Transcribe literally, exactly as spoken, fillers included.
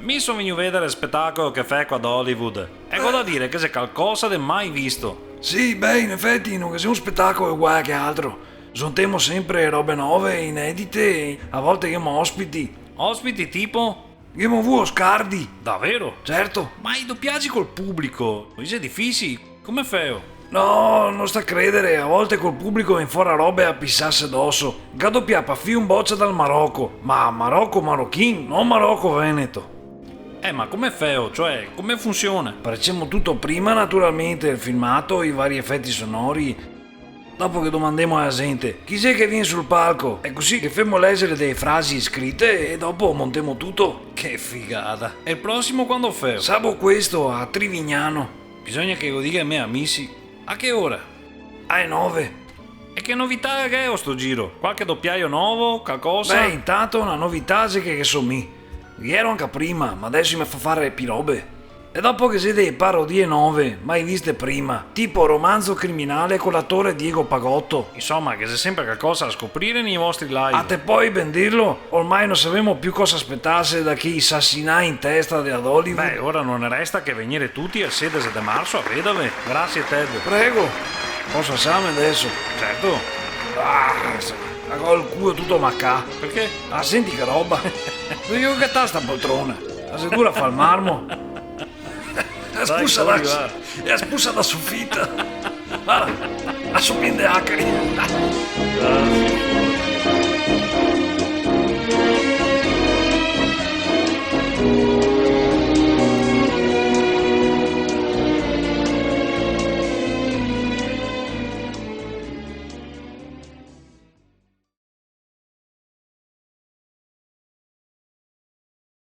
Mi son vegnù vedare el spetacolo che feto qua a Hollywood. E go da dire che xe calcosa de mai visto. Sì, beh, in efeti, no ghe xe un spetacolo uguale a che altro. Zontemo sempre robe nove, inedite, a volte ghemo ospiti. Ospiti tipo? Ghemo vuo Scardi. Davero? Certo. Ma i dopiagi col publico, i xe difisili? Come feo? No, no sta credare, a volte col publico vien fora robe a pisarse doso. Ga dopià parfin un bocia dal Maroco, ma Maroco marochin, no Maroco veneto. Eh, ma come feo? Cioè, come funsiona? Parecemo tuto prima, naturalmente, el filmato, i vari efeti sonori. Dopo ghe domandemo a la zente chi xe che vien sul palco, e cusì ghe femo lèzare dee frasi scrite e dopo montemo tuto. Che figata! E el prosimo quando feo? Sabo questo a Trivignano. Bisogna che lo diga ai me amisi. A che ora? Ae nove. E che novità gh'eo sto giro? Qualche dopiaio novo? Calcosa? Beh, intanto na novità xe che, che so mi. Iero anca prima, ma deso i me fa fare pi robe. E dopo ghe xe dee parodie nove, mai viste prima, tipo Romanzo criminale co l'atore Diego Pagotto. Insoma, ghe xe sempre calcosa da scoprire nei vostri live. A te pol ben dirlo, ormai no savemo più cosa spetarse da chei sasinai in testa de Hollywood. Beh, ora no ne resta che vegnire tuti el sedese de marso a vedave. Grasie, Ted. Prego. Poso alsarme deso? Certo. Ah, la go el culo tuto macà. Perché? Ah, senti che roba. Dove go catà sta poltrona? La xe dura far el marmo. La spusa da, la spusa da sofita. Varda, la so pien de acari.